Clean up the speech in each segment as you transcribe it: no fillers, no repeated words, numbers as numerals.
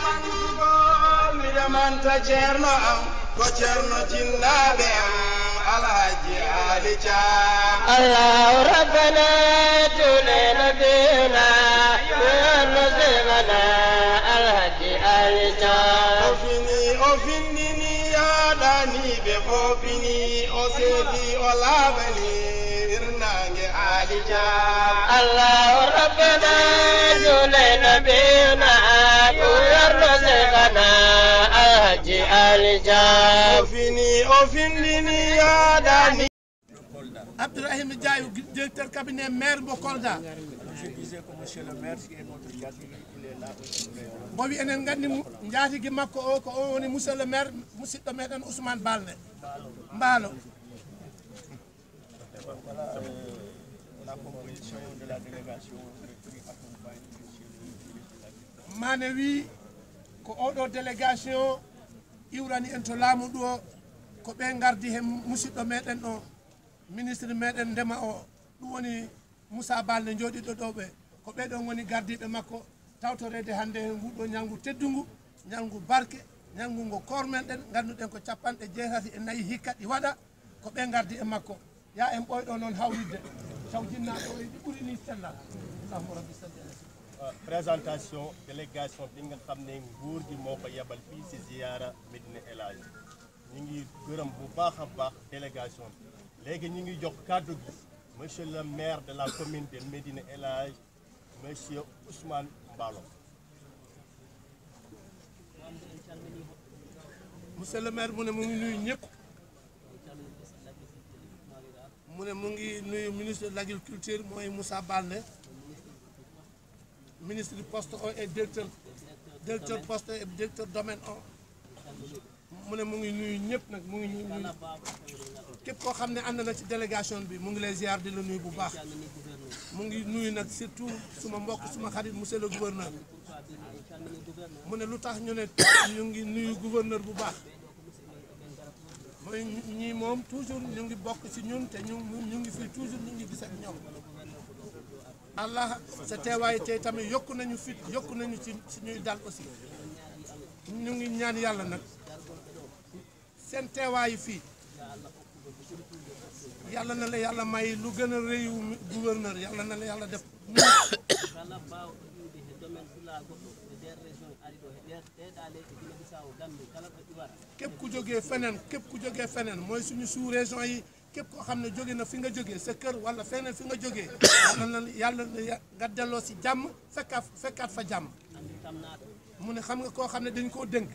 man sugo mi man ta cerno am ko cerno jinnaɓe am alhaji ali Thiam الله ربنا تولنا بنا ونزلنا الهدي الجار أفنني يا داني بخوفني أسيدي ولابني إرناني علي Thiam الله ربنا تولنا بنا ونزلنا الهدي الجار أفنني يا داني Abdourahim Diaye, directeur cabinet maire de Kolda. Je disais que monsieur le maire, qui est notre quartier, il est là. Bon, il y a un gars qui m'a dit monsieur le maire, monsieur le maire Ousmane Balne. Mbalo. Voilà la composition de la délégation qui accompagne monsieur le ministre. Manewi, ko odo délégation, iwrani ento laamu ɗo ko ɓe gardi hen musidɗo meɗen ɗo ministre meɗen ndema o ɗum woni Moussa Balde jooɗiɗo ɗo ɓe ko ɓeɗon woni gardiɓe makko tawtorede hannde nguɗo ñalngu teddungu ñalngu barke ñalngu ngo kormenɗen ganduɗen ko 94 hikka ɗi waɗa ko ɓe gardi e makko ya en ɓoyɗo noon hawridde taw jinnaɗo o ɗi ɓuri ni sellal allahumma rabbi salli ala présentation délégation bi nga xam ne nguur gi moo ko yebal fii si ziyaara Médina El Hadji ñu ngi gërëm bu baax a baax délégation bi léegi ñu ngi jox kàddu gi monsieur le maire de la commune de Médina El Hadji monsieur Ousmane Mbalo. monsieur le maire mu ne mu ngi nuyu ñëpp mu ne mu ngi nuyu ministre de l'agriculture mooy Moussa Balde ministre du poste et directeur poste et directeur domaine o mu ne mu ngi nuyu ñëpp nag mu ngi nuyu képp koo xam ne ànd na ci délégation bi mu ngi lay ziar di la nuyu bu baax mu ngi nuyu nag surtout suma mbokk suma xarit monsieur le gouverneur mu ne lu tax ñu ne ñu ngi nuyu gouverneur bu baax mooy ñii moom toujours ñu ngi bokk ci ñun te ñu ngi fii toujours ñu ngi gis ak ñoom Allah sa teewaay tey tamit yokku nañu fit yokku nañu ci ñuy dal aussi ñu ngi ñaan yàlla nag seen teewaayu fii yàlla na la yàlla may lu gën a rëyu gouverneur yàlla na la yàlla def képp ku jógee feneen mooy suñu sous région yi képp koo xam ne jóge na fi nga jógee sa kër wala feneen fi nga jógee yàlla na nga delloo si jàmm fekkaat fa jàmm mu ne xam nga koo xam ne dañ koo dénk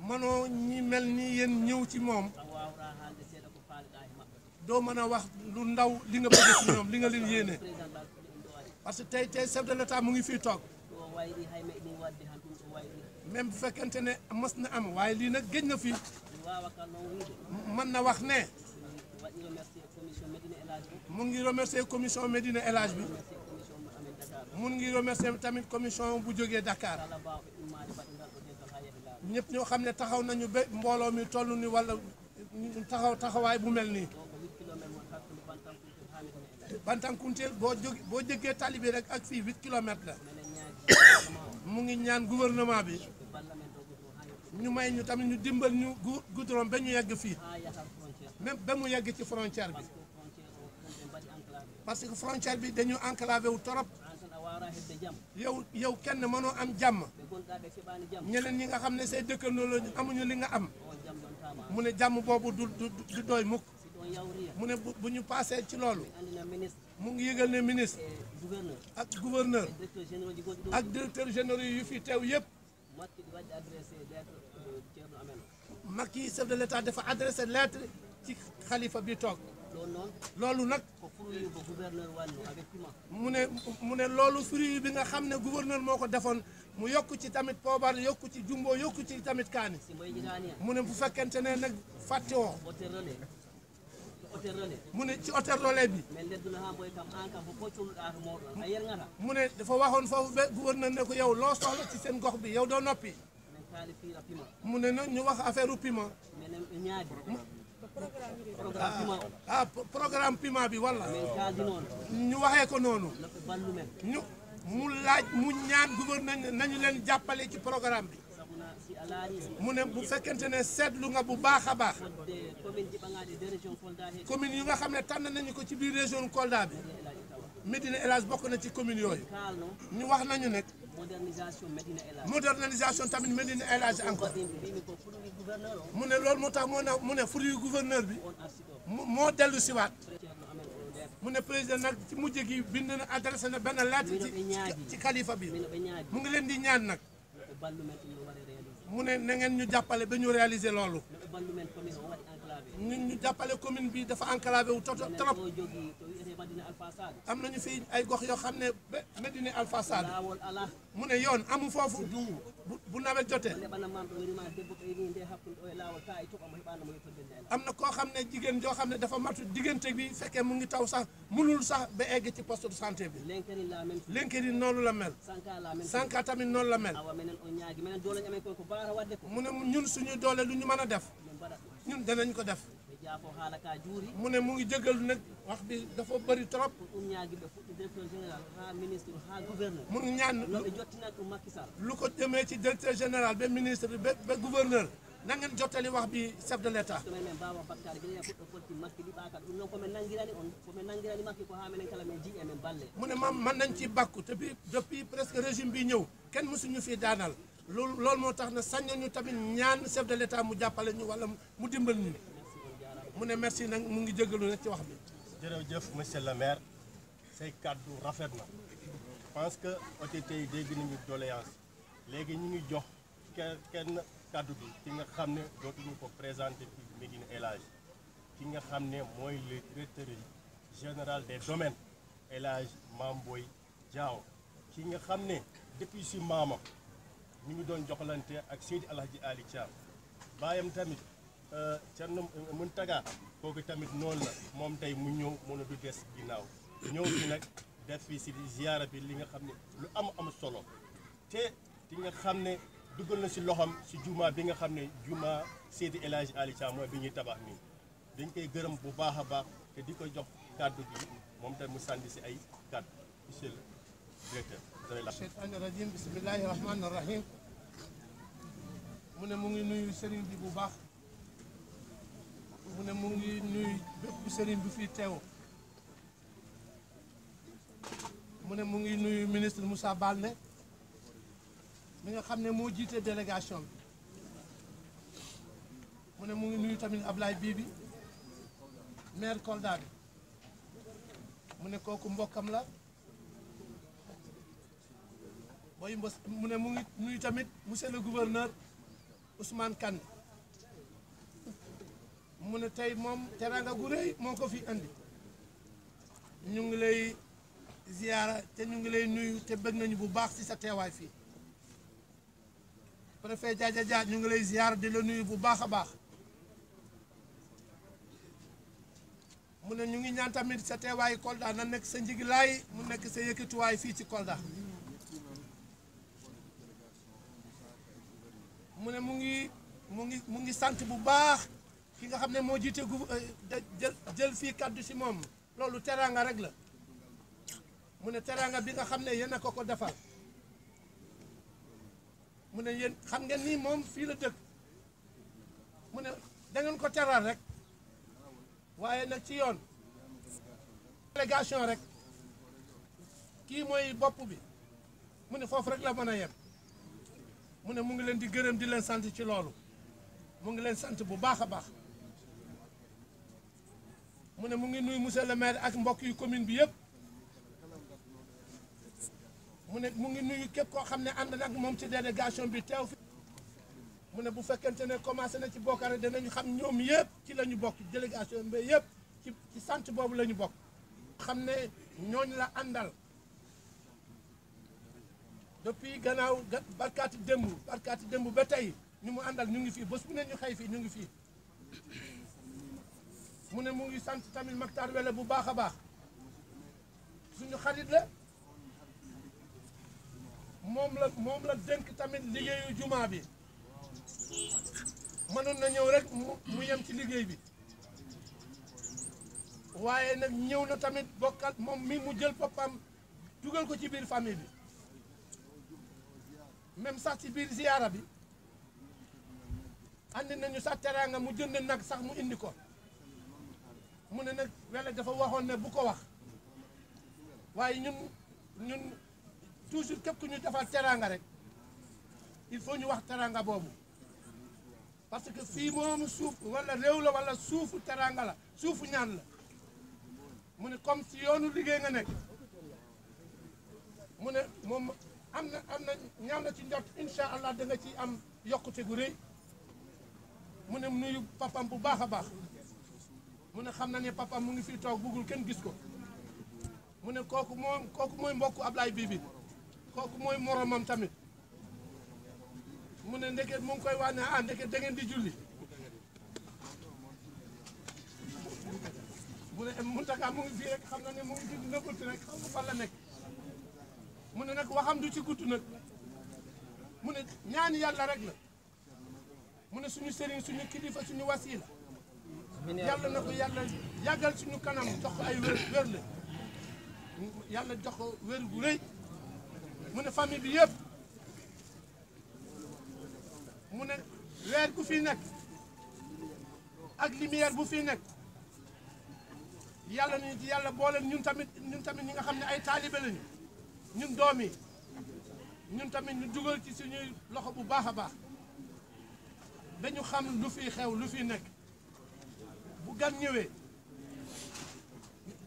manoo ñi mel ni yéen ñëw ci moom doo mën a wax lu ndaw li nga bëgg ci ñoom li nga leen yéene parce que tey chef de l'État mu ngi fii toog même bu fekkente ne mas na am waaye lii nag géej na fii mën na wax ne mu ngi remercier commission Médina El Hadji bi mu ngi remercier tamit commission bu jógee Dakar ñëpp ñoo xam ne taxaw nañu ba mbooloo mi toll ni wala taxawaay bu mel nii Bantankounté boo jógee tali bi rek ak fii 8 kilomètres la mu ngi ñaan gouvernement bi ñu may ñu tamit ñu dimbal ñu goudron ba ñu yegg fii même ba mu yegg ci frontière bi parce que frontière bi dañu enclavé wu torop yow kenn mënoo am jàmm ñeneen ñi nga xam ne say dëkkandoo la amuñu li nga am mu ne jàmm boobu du doy mukk mu ne bu ñu passé ci loolu mu ngi yëgal ne ministre ak gouverneur ak directeur généraux yu fi teew yëpp Macky chef de l'État dafa adressé lettre ci xalifa bi toog loolu nag mu ne loolu fruit bi nga xam ne gouverneur moo ko defoon mu yokku ci tamit poobar yokku ci jumbo yokku ci tamit kaani mu ne bu fekkente ne nag fàtte woo mu ne ci hôtel relais bi mu ne dafa waxoon foofu ba gouverneur ne ko yow loo soxla ci seen gox bi yow doo noppi mu ne nag ñu wax affaire piment programme piment bi walla ñu waxee ko noonu mu laaj mu ñaan gouverneur nañu leen jàppale ci programme bi mu ne bu fekkente ne seetlu nga bu baax a baax commune yi nga xam ne tànn nañu ko ci biir région Kolda bi Médina El Hadj bokk na ci commune yooyu ñu wax nañu nekk modernisation tamit Médina El Hadj encore mu ne loolu moo tax mu ne fruit gouverneur bi moo dellu siwaat mu ne président nag ci mujj gi bind na adressé na benn lettre ci xalifa bi mu ngi leen di ñaan nag mu ne na ngeen ñu jàppale ba ñu réaliser loolu ñu jàppale commune bi dafa enclavé wu trop am nañu fi ay gox yoo xam ne ba Médina Alpha Sall mu ne yoon amu foofu bu nawet jotee am na koo xam ne jigéen joo xam ne dafa matu diggante bi fekkee mu ngi taw sax mënul sax ba egg ci poste de santé bi Lenkeri noonu la mel Sanka tamit noonu la mel mu ne ñun suñu doole lu ñu mën a def ñun danañ ko def mu ne mu ngi jégalu nag wax bi dafa bëri trop mu ngi ñaan lu ko jëmee ci directeur général ba ministre ba gouverneur na ngeen jottali wax bi chef de l'État mu ne man nañ ci bàkku te bi depuis presque régime bi ñëw kenn mësuñu fi daanal loolu moo tax na sañ ñu tamit ñaan chef de l'État mu jàppale ñu wala mu dimbal ñu mu ne merci nag mu ngi jégalu nag ci wax bi. jërëjëf monsieur le maire say kàddu rafet na je pense que autorité yi dégg nañu doléance léegi ñu ngi jox kenn kàddu bi ki nga xam ne dootuñu ko présenté fii Médina El Hadj ki nga xam ne mooy le directeur général des domaines El Hadj Mame Boye Diao ki nga xam ne depuis si maama ñu ngi doon joxalante ak Seydi Alhaji Ali Thiam baayam tamit Thierno Mountaga kooku tamit noonu la moom tey mu ñëw mën a du des ginnaaw ñëw fi nag def fii si ziyaara bi li nga xam ne lu am solo te ki nga xam ne duggal na si loxam si juma bi nga xam ne juma Seydi El Hadji Ali Thiam mooy bi ñuy tabax nii dañ koy gërëm bu baax a baax te di ko jox kàddu gi moom tamit mu sànni si ay kàddu monsieur le directeur. Cheytaani rajim bismillahi rahmani rahim mu ne mu ngi nuyu sëriñ bi bu baax mu ne mu ngi nuyu bépp sëriñ bi fii teew mu ne mu ngi nuyu ministre Moussa Baldé mi nga xam ne moo jiite délégation bi mu ne mu ngi nuyu tamit Ablaye Bibi maire Kolda bi mu ne kooku mbokkam la booy mbos mu ne mu ngi nuyu tamit monsieur le gouverneur Ousmane Kane mu ne tey moom teranga gu rëy moo ko fi andi ñu ngi lay ziyaara te ñu ngi lay nuyu te bëgg nañu bu baax ci sa teewaay fii préfet Diadia Dia ñu ngi lay ziyaara di la nuyu bu baax a baax mu ne ñu ngi ñaan tamit sa teewaayu Kolda na nekk sa njiglaay mu nekk sa yëkkatuwaay fii ci Kolda mu ne mu ngi sant bu baax ki nga xam ne moo jiite jël fii kaddu si moom loolu teraanga rek la mu ne teraanga bi nga xam ne yéen a ko defal mu ne yéen xam ngeen ni moom fii la dëkk mu ne da ngeen ko teral rek waaye nag ci yoon délégation rek kii mooy bopp bi mu ne foofu rek la mën a yem mu ne mu ngi leen di gërëm di leen sant ci loolu mu ngi leen sant bu baax a baax mu ne mu ngi nuyu monsieur le maire ak mbokk yu commune bi yëpp mu ne mu ngi nuyu képp koo xam ne ànd nag moom ci délégation bi teew fi mu ne bu fekkente ne commencé na ci bokkare danañu xam ñoom yëpp ci la ñu bokk délégation bi yëpp ci sant boobu la ñu bokk xam ne ñooñ la àndal depuis gannaaw barkaati démb ba tey ñu mu àndal ñu ngi fii bés bu ne ñu xëy fii ñu ngi fii mu ne mu ngi sant tamit Mactar Wele bu baax a baax suñu xarit la moom la dénk tamit liggéeyu jumaa bi mënoon na ñëw rek mu yem ci liggéey bi waaye nag ñëw na tamit bokkat moom mi mu jël boppam dugal ko ci biir famille bi même sax ci biir ziyaara bi andi nañu sax teraanga mu jënd nag sax mu indi ko mu ne nag Wele dafa waxoon ne bu ko wax waaye ñun toujours képp ku ñu defal teraanga rek il faut ñu wax teraanga boobu parce que fii moom suuf wala réew la wala suufu teraanga la suufu ñaan la mu ne comme si yoonu liggéey nga nekk mu ne moom am na ñaan na ci njot incha allah da nga ci am yokkute gu rëy mu ne nuyu papam bu baax a baax mu ne xam na ne papam mu ngi fii toog buggul kenn gis ko mu ne kooku mooy mbokku Ablaye Bibi kooku mooy moromam tamit mu ne ndeke mu ngi koy wax ne ndeke da ngeen di julli mu ne Mountaga mu ngi fii rek xam na ne mu ngi di nëbbatu rek xam nga fan la nekk mu ne nag waxam du ci gudd nag mu ne ñaan yàlla rek la mu ne suñu sëriñ suñu kilifa suñu wasiila yàlla na ko yàlla yàggal suñu kanam jox ko ay wér la yàlla jox ko wér gu rëy mu ne famille bi yëpp mu ne weer gu fi nekk ak lumière bu fi nekk yàlla ni ci yàlla boole ñun tamit ñi nga xam ne ay taalibe lañu ñun doom yi ñun tamit ñu dugal ci suñuy loxo bu baax a baax dañu xam lu fi xew lu fi nekk bu gan ñëwee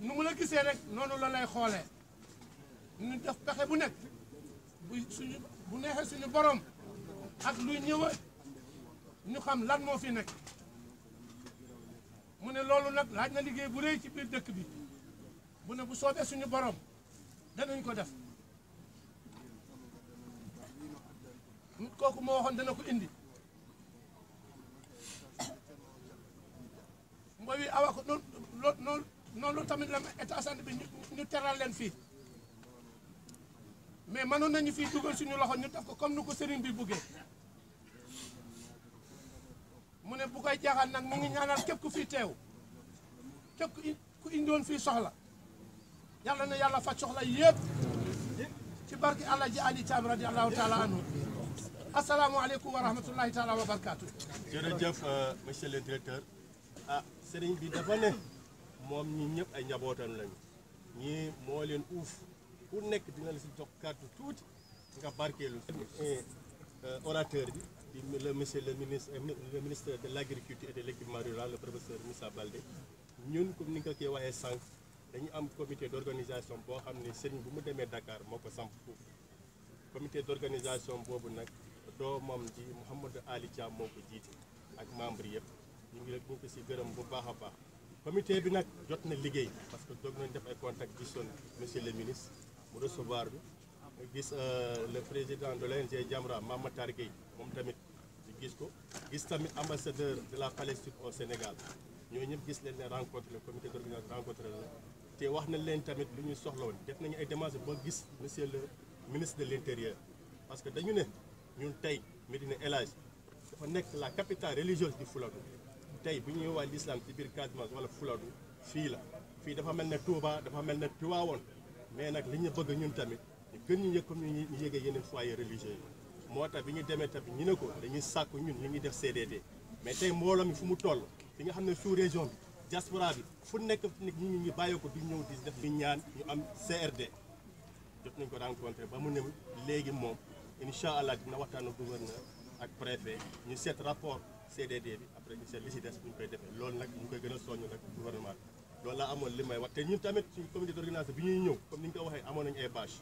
nu mu la gisee rek noonu la lay xoolee ñu def pexe bu nekk bu neexee suñu borom ak luy ñëwee ñu xam lan moo fi nekk mu ne loolu nag laaj na liggéey bu rëy ci biir dëkk bi bu ne bu soobee suñu borom danañ ko def kooku moo waxoon dana ko indi mooy wi awa ko noonu tamit la état santé bi ñu teral leen fii mais mënoon nañu fii dugal suñu loxo ñu def ko comme nu ko sëriñ bi buggee mu ne bu koy jaaxal nag mu ngi ñaanal képp ku fii teew képp ku indoon fii soxla yàlla na yàlla faj soxla yëpp ci barki Allah ji Ali Thiam radiyallahu taala anhu asalaamaaleykum wa rahmatullahi taala wa barakaatu. jërëjëf monsieur le directeur sëriñ bi dafa ne moom ñi ñëpp ay njabootam lañu ñii moo leen uuf ku nekk dina la si jox kàddu tuuti nga barkeelu orateur bi di le monsieur le ministre de l' agriculture et de l' équipement rural le professeur Moussa Baldé ñun comme ni nga koy waxee sànq dañu am comité d' organisation boo xam ne sëriñ bu mu demee Dakar moo ko samp foofu comité d' organisation boobu nag doomam ji Mouhamadou Ali Thiam moo ko jiite ak membre yëpp ñu ngi leen ko si gërëm bu baax a baax comité bi nag jot na liggéey parce que doog nañ def ay contact gisoon monsieur le ministre mu recevoir bi gis le président de l'ONG Jamra Mamatar Gueye moom tamit ñu gis ko gis tamit ambassadeur de la Palestine au Sénégal ñooñu ñëpp gis leen ne rencontre le comité d'organisation rencontre la te wax na leen tamit lu ñu soxla woon def nañu ay démarches ba gis monsieur le ministre de l'intérieur parce que dañu ne ñun tey Médina El Hadj dafa nekk la capitale religieuse du Fouladou tey bu ñuy wax l'islam ci biir Casamance wala Fouladou fii la fii dafa mel ne Touba dafa mel ne Tivaouane mais nag li ñu bëgg ñun tamit ñu gën ñu yëg comme ñu yëgee yeneen foyer religieux yi moo tax bi ñu demee tamit ñu ne ko dañuy sàkku ñun ñu ngi def CDD mais tey mbooloo mi fu mu toll fi nga xam ne sous région bi diaspora bi fu nekk nit ñi ngi bàyyi ko di ñëw di def di ñaan ñu am CRD jot nañ ko rencontré ba mu ne léegi moom incha allah dina waxtaan ak gouverneur ak préfet ñu seet rapport CDD bi après ñu seet li si des bu ñu koy defee loolu nag ñu koy gën a soññ nag gouvernement bi loolu laa amoon li may wax te ñun tamit suñu comité d'organisation bi ñuy ñëw comme ni ñu ko waxee amoon nañu ay bâche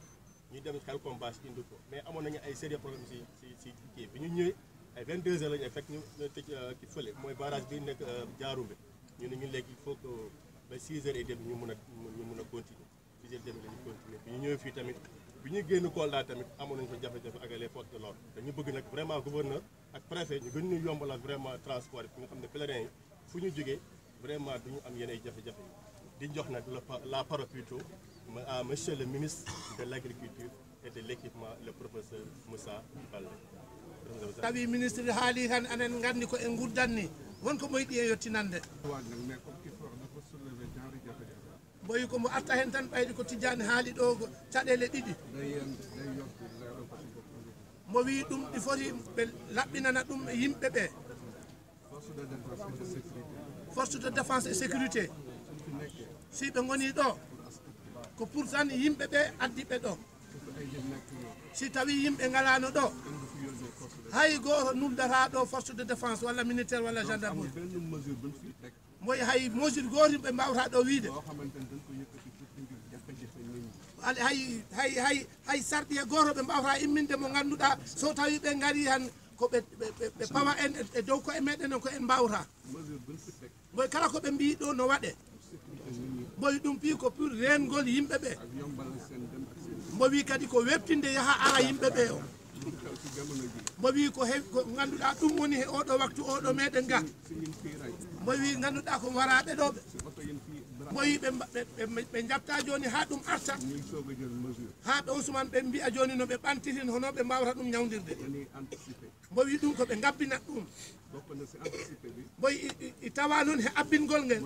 ñuy dem Khelcom bâche indi ko mais amoon nañu ay sérieux problème si kii bi ñu ñëwee ay 22 heures la ñu fekk ñu tëj ki fële mooy barrage bi nekk Diaroumbe ñu ne ñu léegi il faut que ba 6 heures et demi ñu mun a continuer 6 heures et demi la ñu continuer bi ñu ñëwee fii tamit bi ñuy génn Kolda tamit amoon nañu fa jafe-jafe ak les forces de l'ordre dañu bëgg nag vraiment gouverneur ak préfet ñu gën ñu yombalal vraiment transport yi nga xam ne pèlerins yi fu ñu jógee vraiment du ñu am yenn ay jafe-jafe yi di jox nag la parole plutôt à monsieur le ministre de l' agriculture et de l' équipement le professeur Moussa Baldé. tawi ministre haali tan anen nganndi ko en gurddan ni wonko moyɗi e yettinande mboyi ko mo arta hen tan ɓayde ko Tidiane haali ɗo ko caɗele ɗiɗi mo wi ɗum ɗi foti ɓe laɓɓinana ɗum yimɓe ɓe force de défense et sécurité si ɓe goni ɗo ko pour tan yimɓe ɓe addi ɓe ɗo si tawi yimɓe ngalano ɗo hay goto nuldata ɗo force de défense walla militaire walla gendarmerie moy hay mesure goto ɓe mbawata ɗo wiide hay sarɗiye goto ɓe mbawata imminde mo ganduɗa so tawi ɓe gari han ko ɓe pawa en e dow koye meɗen ko en mbawata moy kala ko ɓe mbi ɗo no waɗe moy ɗum pi ko pour rengol yimɓe ɓe mo wi kadi ko webtinde yaha ara yimɓe ɓe o mo wi ko heewi ko ganduɗa ɗum woni he oɗo waktu oɗo meɗen ga mo wi ganduɗa ko waraɓe ɗo ɓe mo wi ɓe jabta joni ha ɗum arta ha ɓe on suman ɓe mbiya joni no ɓe ɓantirin hono ɓe mbawata ɗum ñawdirde mo wi ɗum ko ɓe gabbinat ɗum boy i tawa noon he abbingol ngel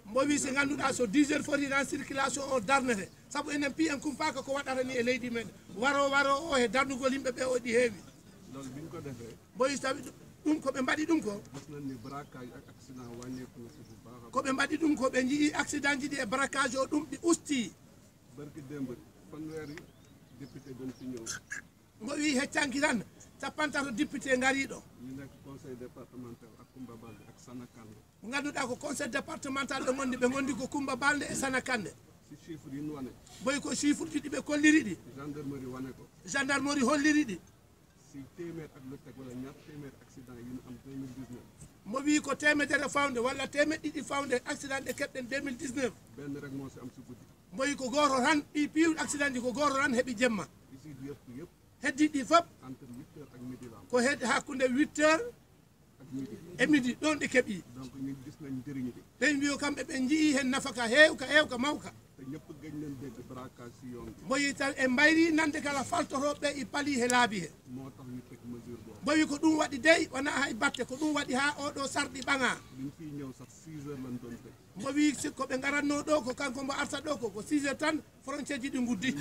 mo wi si ganduɗa so 10 heures foti tan circulation o darnete saabu enen pi en kumpaka ko waɗata ni e leydi meɗen waro o he darnugol yimɓe ɓe o ɗi heewi boy tawi ɗum ko ɓe mbaɗi ɗum ko ɓe mbaɗi ɗum ko ɓe jii accident ji ɗi e braquage o ɗum ɗi usti mo wi heccanki tan capantata député ngariɗo ganduɗa ko conseil départemental ɓe gondi ɓe gondi ko Coumba Balde e Sana Kande boy ko chiffre ji ɗi ɓe kolliri ɗi gendarmerie holliri ɗi mo wi ko temedere fawde walla temed ɗiɗi fawde accident ɗe keɓɗen 2019 moyi ko goto tan ɗi piiw accident ji ko goto tan heeɓi jemma heddi ɗi fof ko heddi hakkude 8 heures e midi ɗon ɗi keeɓi ɓen mbiyo kamɓe ɓe jii hen nafaka hewka mawka moyi tan e mbayri nande kala faltotoɓe i paali he laabi he moyi ko ɗum waɗi dey wona hay batte ko ɗum waɗi ha oɗo sarɗi ɓaŋa mo wi ko ɓe garanno ɗo ko kanko mbo arta ɗo ko 6 heures tan frontiére ji ɗi guddi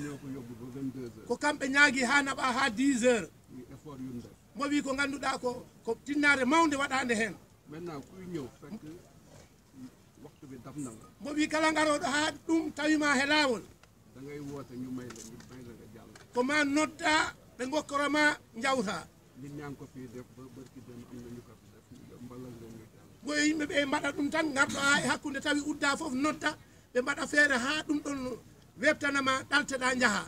ko kamɓe ñaagui ha naɓa ha 10 heures mo wi ko ganduɗa ko tinnare mawde waɗande hen mo wi kala garoɗo ha ɗum tawima he lawol ko ma nodda ɓe gokkoroma jawta boy yimɓe ɓe mbaɗa ɗum tan garɗo ha e hakkude tawi udda foof nodda ɓe mbaɗa feere ha ɗum ɗon webtanama ɗalteɗa jaaha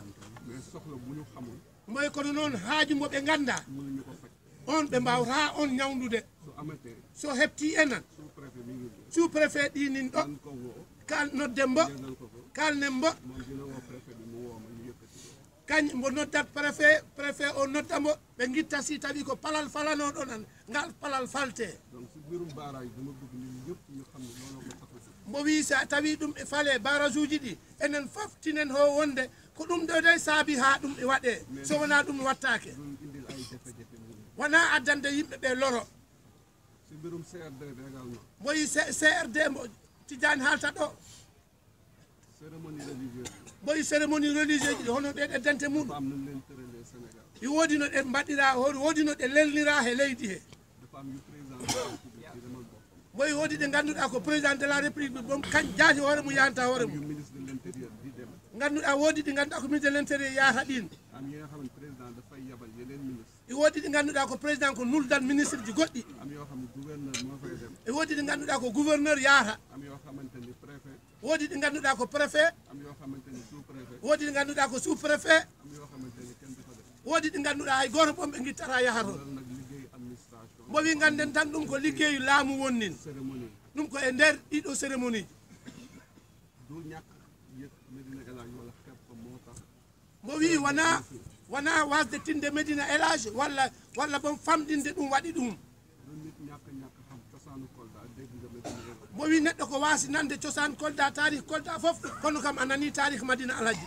moy kono noon haaju mo ɓe ganda on ɓe mbawata on ñawdude so hefti enan sous préfet ɗinin ɗo kal nodde mbo kalnen mbo kañ mbo noddat préfet o nodda mbo ɓe guitta si tawi ko palal falanoɗo nan ngal palal falte mbo wi sa tawi ɗum e faale barage uji ɗi enen fof tinen ho wonde ko ɗum ɗo de saabi ha ɗum e waɗe so wona ɗum wattake wona addande yimɓe ɓe loro moyi CRD mbo Tidiane haalta ɗo boyi cérémonie religieuse ɗi hono ɗe ɗeddante muɗum i woodi no ɗe mbaɗira woodi no ɗe lelnira he leydi he boyi woodi ɗe ganduɗa ko président de la république ɗum kañ jaati hoore mum yahanta hoore mum ganduɗa woodi ɗi ganduɗa ko ministre de l' intérieur yahata ɗin i woodi ɗi ganduɗa ko président ko nuldan ministre ji goɗɗi e woodi ɗi ganduɗa ko gouverneur yahata woodi ɗi ganduɗa ko préfet woodi ɗi ganduɗa ko sous préfet woodi ɗi ganduɗa hay goto ɓon ɓe guittata yaha toon mo wi ganden tan ɗum ko liggeyu laamu wonnin ɗum ko e nder ɗiɗo cérémonie mo wi wona wasde tinde Médina Elage walla bon famɗinde ɗum waɗi ɗum mo wi neɗɗo ko wasi nande cosaan Kolda tarih Kolda fof kono kam a nani tarih Madina Alaji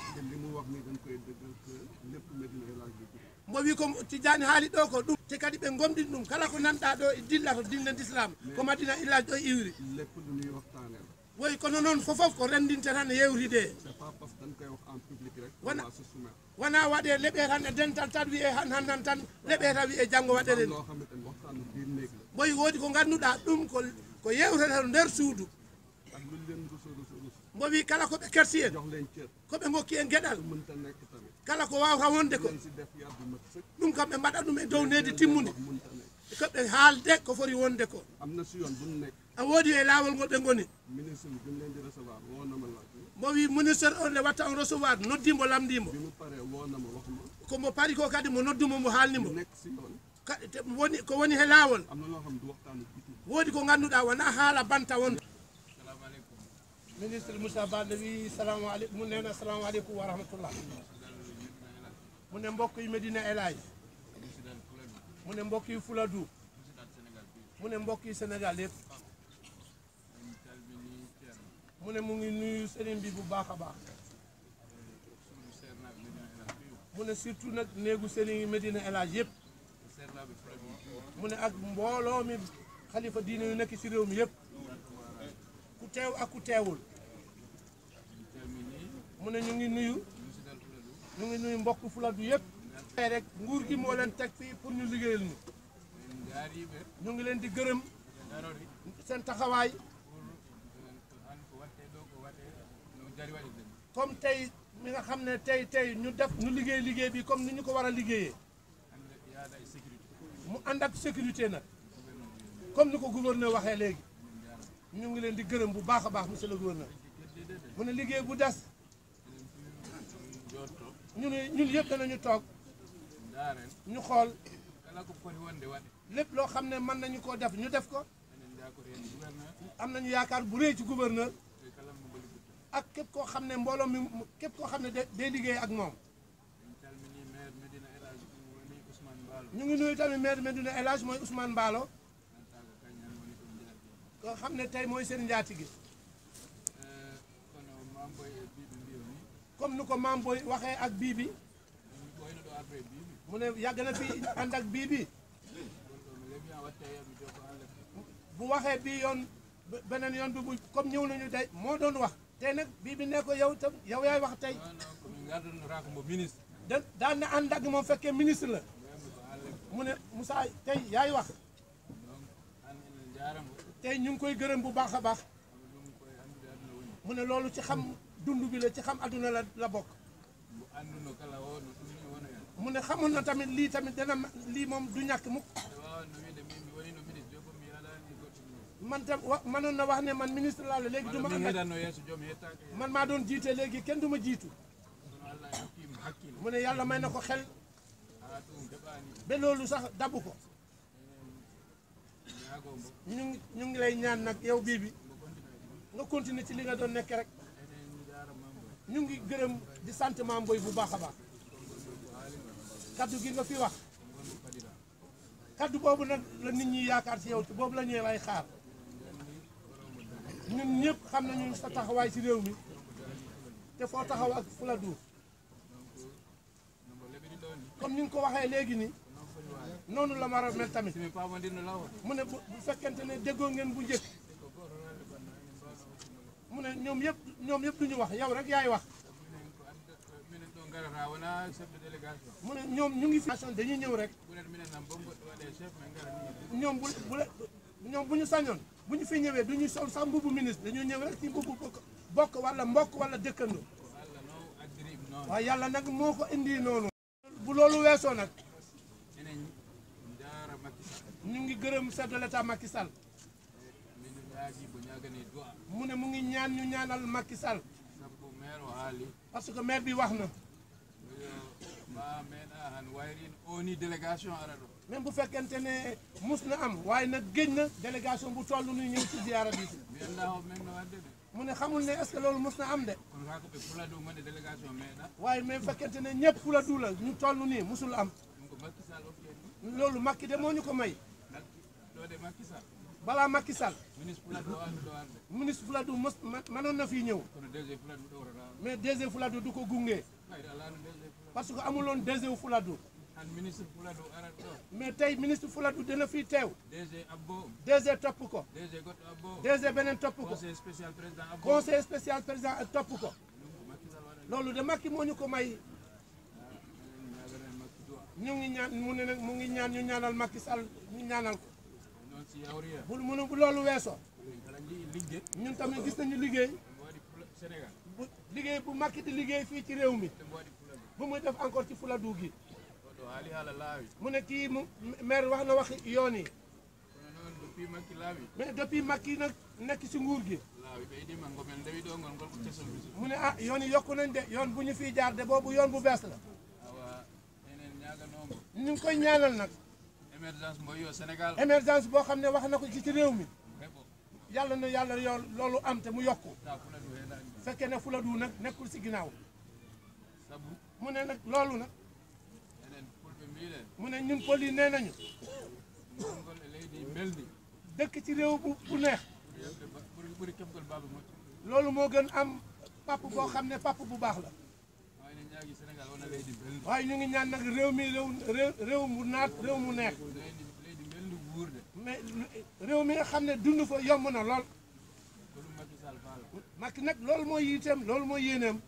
mo wi ko Tidiane haali ɗo ko ɗum te kadi ɓe gomɗin ɗum kala ko nanɗa ɗo e dilla to dinde d'islam ko Madina Elage ɗo iwri woy kono noon fofof ko rendinte tan yewride c'est pas parce que dañ koy wax en public rek Wana- on va se soumettre wona waɗe leɓe tan e dental tan wiye hannan tan leɓe tan wiye janggo waɗeren loo xamante ni waxtaanu biir néeg la boy woodi ko ngannduɗaa ɗum ko yewrete to nder suudu ak lu leen rus mbo wi kala ko ɓe kersi en jox leen cër ko ɓe ngokki en geɗal mënta nekk tamit kala ko wawata wonde ko leen si def yar bu mat sëkk ɗum kam ɓe mbaɗa ɗum e dow nedi timmude mënta nekk koɓe haalde ko foti wonde ko am na si yoon bu ñu nekk a woodi e laawol ngol ɓe ngoni ministre bi ñu leen di recevoir woo na ma laaj mbo wi ministére on nde watta on recevoir noddimo lamdimo bi mu paree woo na ma wax ma komo pari ko kadi mo nodduma mo haalnimo nekk si yoon ko woni he laawol am na loo xam du waxtaanu biti woodi ko ngannduɗaa wona haala banta won ministre Moussa Baldé wi salamu aleykum mu nena assalamu aleykum wa rahmatullah mu ne mbokk yi Medina El Hadj mu ne mbokk yi Fuladu mu ne mbokk yi Sénégal yëpp mu ne mu ngi nuyu sëriñ bi bu baax a baax mu ne surtout nag néegu sëriñ yi Medina El Hadj yëpp mu ne ak mbooloo mi xalifa diine yu nekk ci réew mi yëpp ku teew ak ku teewul mu ne ñu ngi nuyu mbokk Fuladu yëpp tey rek nguur gi moo leen teg fii pour ñu liggéeyal ñu ngi leen di gërëm seen taxawaay comme tey mi nga xam ne tey ñu liggéey bi comme ni ñu ko war a liggéeyee mu ànd ak sécurité nag comme ni ko gouverneur waxee léegi ñu ngi leen di gërëm bu baax a baax monsieur le gouverneur mu ne liggéey bu des ñun yëpp danañu toog ñu xool lépp loo xam ne mën nañu koo def ñu def ko am nañu yaakaar bu rëy ci gouverneur ak képp koo xam ne mbooloo mi képp koo xam ne day liggéey ak moom ñu ngi nuyu tamit maire Medina El Hadj mooy Ousmane Mballo koo xam ne tey mooy seen njaatige comme ni ko maam Boy waxee ak bii bi mu ne yàgg na fi ànd ak bii bi bu waxee bii yoon beneen yoon bi bu comme ñëw nañu tey moo doon wax tey nag bii bi ne ko yow tam yow yaay wax tey daan na ànd ak moom fekkee ministre la mu ne Moussa tey yaay wax tey ñu ngi koy gërëm bu baax a baax mu ne loolu ci xam dund bi la ci xam adduna la bokk mu ne xamoon na tamit lii tamit dana lii moom du ñàkk mukk man tam mënoon na wax ne man ministre laa la léegi du ma man maa doon jiite léegi kenn du ma jiitu mu ne yàlla may na ko xel ba loolu sax dabu ko ñu ngi lay ñaan nag yow bii bi nga continuer ci li nga doon nekk rek ñu ngi gërëm di sant Mame Boye bu baax a baax kaddu gi nga fi wax kaddu boobu nag la nit ñi yaakaar ci yow te boobu la ñuy lay xaar ñun ñëpp xam nañu sa taxawaay ci réew mi te foo taxaw ak Fuladu comme ni nga ko waxee léegi ni noonu la mar a mel tamit mu ne bu fekkente ne déggoo ngeen bu njëkk mu ne ñoom yëpp du ñu wax yow rek yaay wax mu ne ñoom ñu ngi fi dañuy ñëw rek ñoom bu ñu sañoon bu ñu fi ñëwee du ñu sol sax mbubu ministre dañuy ñëw rek ci mbubu bokk wala mbokk wala dëkkandoo waaye yàlla nag moo ko indi noonu bu loolu weesoo nag ñu ngi gërëm chef de l'état Macky Sall mu ne mu ngi ñaan ñu ñaanal Macky Sall parce que maire bi wax na même bu fekkente ne mus na am waaye nag géej na délégation bu toll nu ñëw ci ziara bi mu ne xamul ne est-ce que loolu mus na am de waaye mais fekkente ne ñëpp Fuladu la ñu toll nii musul am loolu Macky de moo ñu ko may balaa Macky Sall ministre Fuladu mënoon na fii ñëw mais DG Fuladu du ko gunge parce que amuloon DG Fuladu an ministre Fuladu arat ɗo mais tey ministre Fuladu dina fii teew DG Abbo DG topp ko DG goɗɗo Abbo DG beneen topp ko conseil spécial président Abbo conseil spécial président ak topp ko Macky Sall waɗani loolu de Macky moo ñu ko may ñagaren Macky duwa ñu ngi ñaan mu ne nag mu ngi ñaan ñu ñaanal Macky Sall ñu ñaanal ko noon si yawriya bu loolu weesoo kala jii ligge ñun tamit gis nañu liggéey mo waɗi Sénégal bu liggéey bu Macky di liggéey fii ci réew mi mo waɗi Fuladu bu muy def encore ci Fuladu gi oɗo haali haala laawi mu ne kii mu maire wax na waxi yoon yi kono noon depuis Macky laawi mais depuis Macky nag nekk ci nguur gi laawi ɓeydima ngomel ndewi ɗo ngol ngol ko kesol bisu mu ne ah yoon yi yokku nañ de yoon bu ñu fiy jaar de boobu yoon bu bees la awa enen ñaganomo ñu ngi koy ñaanal nag émergence mo yo Sénégal émergence boo xam ne wax na ko ci réew mi heɓo yàlla na yàlla yoon loolu am te mu yokku ta Fuladu heɗani fekkee ne Fuladu nag nekkul ci ginnaaw saabu mu ne nag loolu nag enen fulɓe mbiɗe mu ne ñun pël yi nee nañu ngol e leydi beldi dëkk ci réew bu neex ɓuri keɓgol baba moƴƴo loolu moo gën am papp boo xam ne papp bu baax la wayno ñaagui Sénégal wona leydi beldi waaye ñu ngi ñaan nag réew mi réew mu naat réew mu neex leydi beldi wuurde mais réew mi nga xam ne dund fa yomb na lool ko ɗum Macky Sall faala Macky nag loolu mooy yiteem loolu mooy yéeneem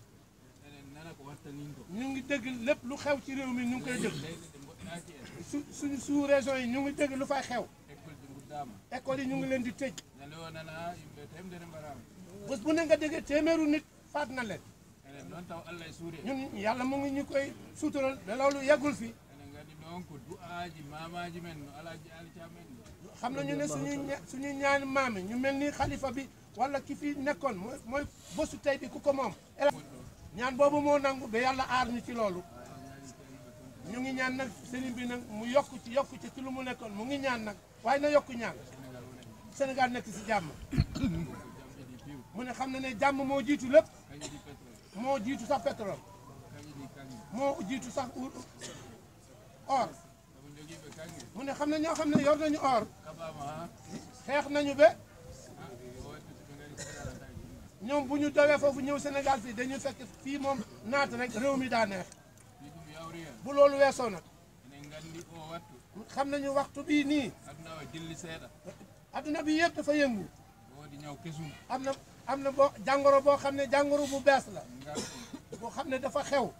enen nana ko wattanin ko ñu ngi dégg lépp lu xew ci réew mi ñu ngi koy dégg leyɗe ɗe goɗɗaki en suñu sous région yi ñu ngi dégg lu fay xew école de guddama école yi ñu ngi leen di tëj ñande o nana yimɓe temdere mbarama bés bu ne nga déggee téeméeru nit faat na leen enen noon taw Allah e suuri en ñun yàlla mu ngi ñu koy suutural mais loolu yeggul fi enen gandi noon ko du'aji mamaji men no alaji ali camen xam nañu ne suñu ñaani maami ñu mel ni xalifa bi wala ki fi nekkoon mooy bésu tey bi ku ko moom ñaan boobu moo nangu ba yàlla aar ñu ci loolu ñu ngi ñaan nag sëriñ bi nag mu yokk ci lu mu nekkoon mu ngi ñaan nag waaye na yokku ñaan Sénégal nekk si jàmm mu ne xam na ne jàmm moo jiitu lépp kañidi pétrole moo jiitu sax pétrole kañidi kange moo jiitu sax or sabu jogiiɓe kange mu ne xam ne ñoo xam ne yor nañu or kaɓama ha xeex nañu ba o waɗi ɓe ngari Sénégal a tawi ɗum ñoom bu ñu dawee foofu ñëw Sénégal fii dañu fekk fii moom naat rek réew mi daa neex fi ɗum yawri en bu loolu weesoo nag enen gandi o wattu xam nañu waxtu bii nii aduna o dilli seeɗa adduna bi yëpp dafa yëngu woodi ñaw kesum am na boo jàngoro boo xam ne jàngoro bu bees la ngarɗum boo xam ne dafa xew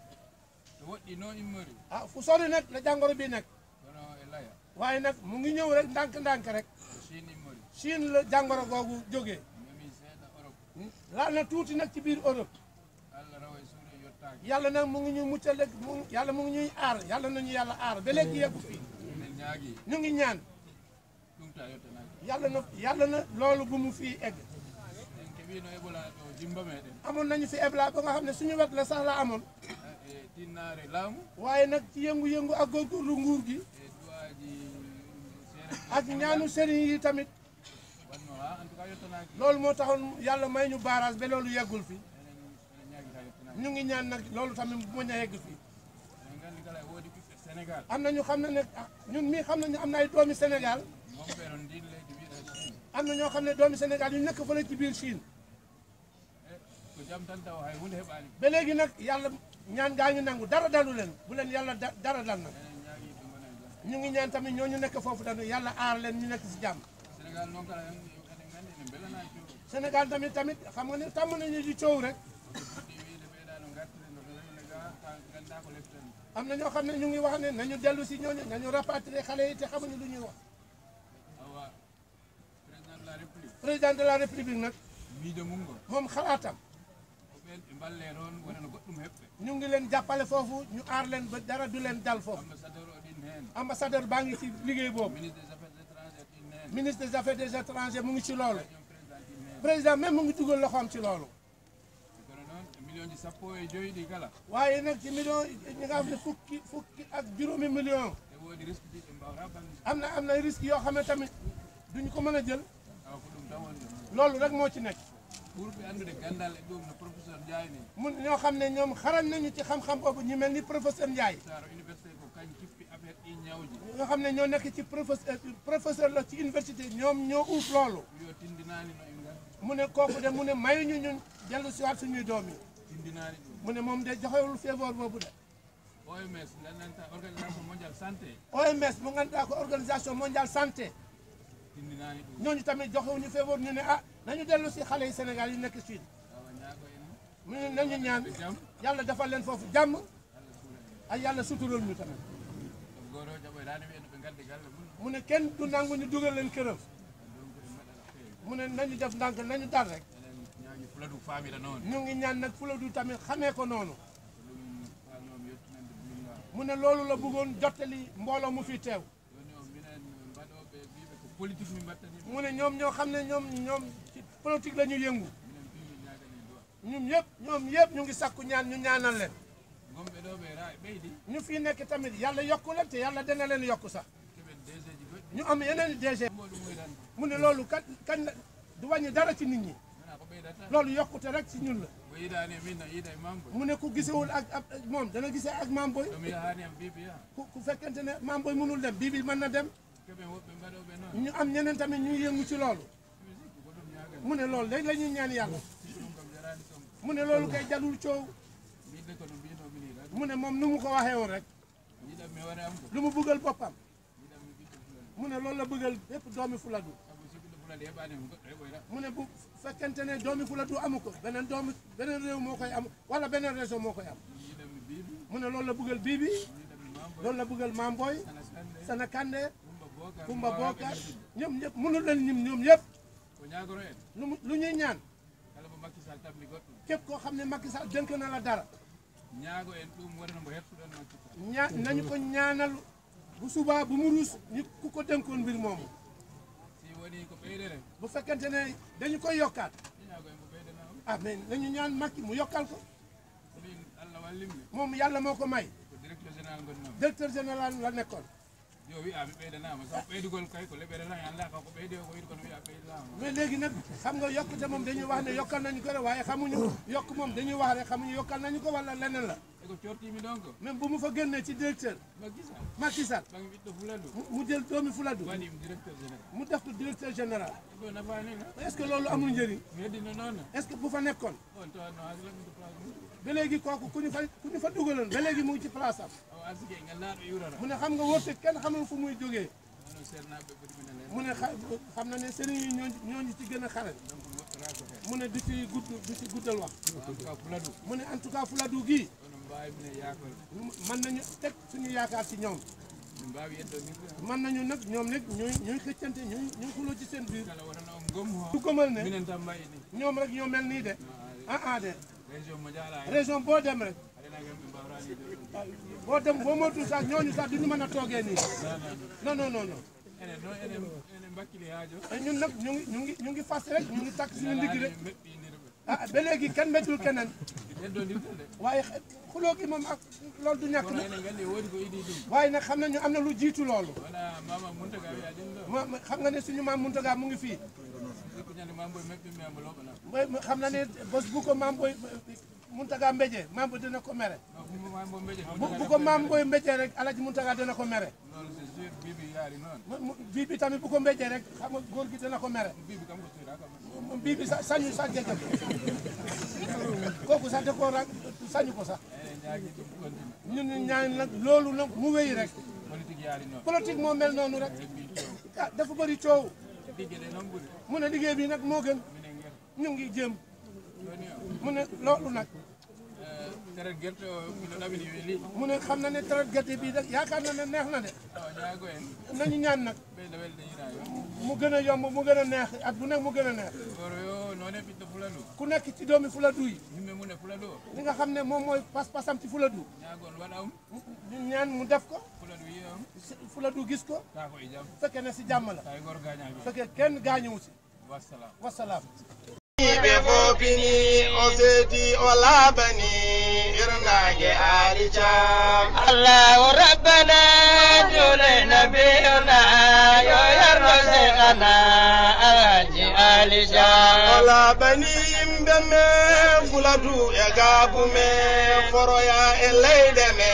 to woɗɗi no immori ah fu sori nag la jàngoro bi nekk kono e laya waaye nag mu ngi ñëw rek ndànk-ndànk rek ko Chine immori Chine la jàngoro googu jógee memi seeɗa Europe laal na tuuti nag ci biir Europe Allah rawa e suuɗe yottaaki yàlla nag mu ngi ñu muccal rek yàlla mu ngi ñuy aar yàlla nañu yàlla aar ba léegi yeggu fii enen ñaagi ñu ngi ñaan ɗum ta yottanaaki yàlla na loolu bu mu fii egg en keɓino Ebola ɗo jimba meɗen amoon nañu fi Ebola ba nga xam ne suñu wet la sax la amoon e tinnaare laamu waaye nag ci yëngu-yëngu ak góorgóorlu nguur gi e duwaji seere ak ñaanu sëriñ yi tamit wanno ha en tout cas yottanaaki loolu moo taxoon yàlla may ñu barrage ba loolu yeggul fi enen ñaagi ta yottanaaki ñu ngi ñaan nag loolu tamit bu mën a yegg fii en gandi kala e woodi ɓiɓɓe Sénégal am na ñu xam ne nag ñun mii xam nañu am na ay doomi Sénégal gonɓe ɗon ndin leydi wiiɗa Chine am na ñoo xam ne doomi Sénégal yu nekk fële ci biir Chine e ko jam tan taw hay hunde heɓani ba léegi nag yàlla ñaan gaa ngi nangu dara dalu leen bu leen yàlla dara dal nag enen ñaagi ɓe gona e jam ñu ngi ñaan tamit ñooñu nekk foofu dañu yàlla aar leen ñu nekk si jàmm Sénégal noon kala enen gandi ene belanaki coow Sénégal tamit xam nga ne tàmm nañu di coow rek ɗi wiide ɓeeɗa no gartire no rewne ga ganda ko leften am na ñoo xam ne ñu ngi wax ne nañu dellu si ñooñu nañu rapatrier xale yi te xamuñu lu ñuy wax awa président de la république président de la république nag miijo mum ngol moom xalaatam ko ɓen ɓe mballe toon wona no goɗɗum heɓɓe ñu ngi leen jàppale foofu ñu aar leen ba dara du leen dal foofu ambassadeur o ɗin heen ambassadeur baa ngi ci liggéey boobu ministre des affaires étrangères ɗin heen ministre des affaires des étrangers mu ngi ci loolu kañum président ɗin heen président même mu ngi dugal loxoom ci loolu kono noon e million ji sappo e joyi ɗi kala waaye nag ci million ñi nga xam ne fukki ak juróomi million e woodi risque ji ɗi mbawta banggue am na risque yoo xam ne tamit duñu ko mën a jël awa ko ɗum tan woni ɗum loolu rek moo ci nekk ɓurɓe anndude gandal e ɗum no professeur Ndiaye ni mun ñoo xam ne ñoom xarañ nañu ci xam-xam boobu ñu mel ni professeur Ndiaye saro université ko kañ cippi affaire ɗi ñawji ñoo xam ne ñoo nekk ci professeur la ci université ñoom ñoo uuf loolu yo tindinani no en gar mu ne kooku de mu ne mayuñu ñun dellu si waat suñuy doom yi tindinani ɗum mu ne moom de joxewul feebar boobu de OMS landanta organisation mondial santé OMS mo ganduɗa ko organisation mondial santé tindinani ɗum ñooñu tamit joxewuñu feebar ñu ne ah nañu dellu si xale yi Sénégal yi nekk Suisse awa ñaago en mu ne nañu ñaan ɓe jaam yàlla defal leen foofu jàmm ay yàlla sutural ñu tamit ɗum goto jaɓoyrani wiyeno ɓe gadde galle mum mu ne kenn du nangu ñu dugal leen këram donc ɓe mbaɗata feewi mu ne nañu def ndànk nañu dal rek enen ñaagi fuladu famira noon ñu ngi ñaan nag Fuladu tamit xamee ko noonu ko ɗum falnomi yettunande bimma mu ne loolu la bëggoon jottali mbooloo mu fi teew joni o minen mbaɗoɓe wiɓe ko politique min mbattani mu ne ñoom ñoo xam ne ñoom ci politique la ñu yëngu minen pimi ñagani duwa ñoom yëpp ñu ngi sakku ñaan ñu ñaanal leen gomɓe ɗo ɓe ra ɓeydi ñu fi nekk tamit yàlla yokku leen te yàlla dana leen yokku sax keɓen DG ji goɗɗi ñu am yeneen DG mbo ɗum moytan mu ne loolu kañ la du wàññi dara ci nit ñi wona ko ɓeydata loolu yokkute rek ci ñun la o yiɗani min no yiida e mambo mu ne ku gisewul ak moom dana gisee ak Mame Boye ɗum yahani am bibiya ku fekkente ne Mame Boye mënul dem bii bi mën na dem keɓen woɓɓe mbaɗoɓe noon ñu am ñeneen tamit ñu yëngu ci loolu musique ko ɗum ñagani mu ne loolu léegi la ñuy ñaan yàlla ɗum kam jarani som mu ne loolu kay jalul coow mbiɗde kono mbinomi ni tan mu ne moom nu mu ko waxee woon rek yiɗam mi wara am ko lu mu bëggal boppam yiɗam mi ɓiɗɗo fulani mu ne loolu la bëggal bépp doomi Fuladu saabu so ɓiɗɗo fulani heɓani ko goɗɗo heɓoyra mu ne bu fekkente ne doomi Fuladu amu ko beneen réew moo koy am wala beneen région moo koy am yiɗam mi bibi mu ne loolu la bëggal bii bi yiɗam mi mambo loolu la bëggal Mame Boye sana sande Sana Kande Kumba Kumba Bokar Bokar ñoom ñëpp mënul leen ñim ñoom ñëpp ko ñagoro en lu ñuy ñaan kala mo Macky Sall tabli goɗɗum képp koo xam ne Macky Sall dénk na la dara ñaago en ɗum wonano mo hettuɗon Macky Sall nañu ko ñaanal bu subaa bu mu ruus ñu ku ko dénkoon mbir moomu si woni ko ɓeydere bu fekkente ne dañu koy yokkaat mi ñaago en mo ɓeydana o ah mais nañu ñaan Macky mu yokkal ko min Allah wallimmi moom yàlla moo ko may ko directeur général gonnomi directeur général la nekkoon yo wiya mi ɓeydanama so ɓeydugol kay ko leɓere tan anda ka ko ɓeydi o ko yiɗi kono wiya ɓeydanama mais léegi nag xam nga yokkute moom dañuy wax ne yokkal nañu ko rek waaye xamuñu yokk moom dañuy wax rek xamuñu yokkal nañu ko wala leneen la eko cortimi ɗon ko même bu mu fa génnee ci directeur Macky Sall Macky Sall ɓagi ɓiɗɗo Fuladu mu jël doomi Fuladu waɗimo directeur général mu def ko directeur général ɗo nafani na est-ce que loolu amul njëriñ mi heddino noon est-ce que bu fa nekkoon on tawanno haslamin to place mum ba léegi kooku ku ñu fa dugaloon ba léegi mu ngi ci place am aw arsike gannaɗo yurata mu ne xam nga wërsëg kenn xamul fu muy jógee ono sernaɓe ɓuri minen en mu ne xam na ne sëriñ yi ñooñu ci gën a xare donc moƴƴora ko hen mu ne du ci guddal wax en tout cas Fuladu mu ne en tout cas Fuladu gii onon mbawi minen yakore mën nañu teg suñu yaakaar ci ñoom min mbawi yeddonirde mën nañu nag ñoom nag ñooy xëccante ñooy xuloo ci seen biir kala wonano on gomu du o gëmal ne minen tan mbayi ni ñoom rek ñoo mel nii de de région mo jaala hen région boo dem rek aɗena kam ɓe mbawrani joɗɗo boo dem boo moytu sax ñooñu sax duñu mën a toogee nii non enen noon enen mbakkili haajo ñun nag ñu ngi fas rek ñu ngi takk suñu ndigg rek meɓɓinirɓe ba léegi kenn méttul keneen heddodirde de waaye xuloo gi moom ak loolu du ñàkk kono enen gandi woodi ko iɗi ɗum waaye nag xam nañu am na lu jiitu loolu wona mama Muntaga wiya ɗin ɗo xam nga ne suñu maam Muntaga mu ngi fii sikku ñande mamboy meɓɓinmi amo loɓana xam na ne bés bu ko maam Boye Muntaga mbéjee maam Boye dina ko mere mambo mbeje bu ko maam Boye mbéjee rek Alaji Muntaga dina ko mere noon c'est sûr bibi yaari noon bii bi tamit bu ko mbéjee rek xam nga góor gi dina ko mere bibi kam ko suuɗa kam bii bi sañu sax jege kooku sax da koo sañu ko sax enen ñaagui ɗum continue ñun ñaan nag loolu nag mu wéy rek politique yaari noon politique moo mel noonu rek heɓɓi coow ah dafa bëri coow liggue ɗe noon ɓuuri mu ne liggéey bi nag moo gën minen guer ñu ngi jéem joni o mu ne loolu nag traite guerte o ino ɗaɓini weeli mu ne xam na ne traite gerte bii rek yaakaar na ne neex na de awa ñaago en nañu ñaan nag ɓeyda welde yirayo mu gën a yomb mu gën a neex at bu nekk mu gën a neex goro yo noone ɓiɗɗo Fuladu ku nekk ci doomi Fuladu yi yimɓe mum e Fuladu o li nga xam ne moom mooy pas-pasam ci Fuladu ñaago on waɗa ñu ñaan mu def ko Fuladu wiye on Fuladu gis ko ta ko e jaam fekkee ne si jàmm la tawi goro gañaki fekkee kenn gaañuwu si wassalam wasalaam ɓe fopini o seeti o laaɓani irnage aali cam الله ربنا جل نبينا يرضى شيخنا الحاج آل o جام laaɓani yimɓe me Fuladu e gaabu me foroya e leyɗe me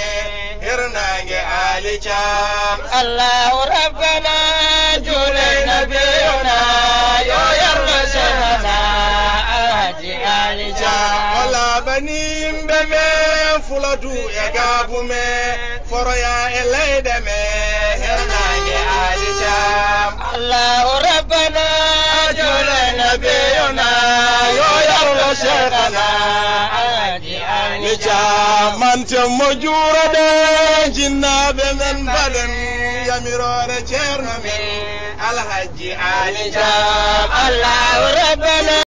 irnage aali cam الله ربنا جل نبينا يرضى شيخنا الحاج آل o جام laaɓani yimɓe me fulatu e gabume foroya e leyde me hernange alisam الله ربنا جل نبينا يرضى شيخنا ni camante mo juurade jinnaɓe men baɗen yamirore ceerno men alhaji ali الله ربنا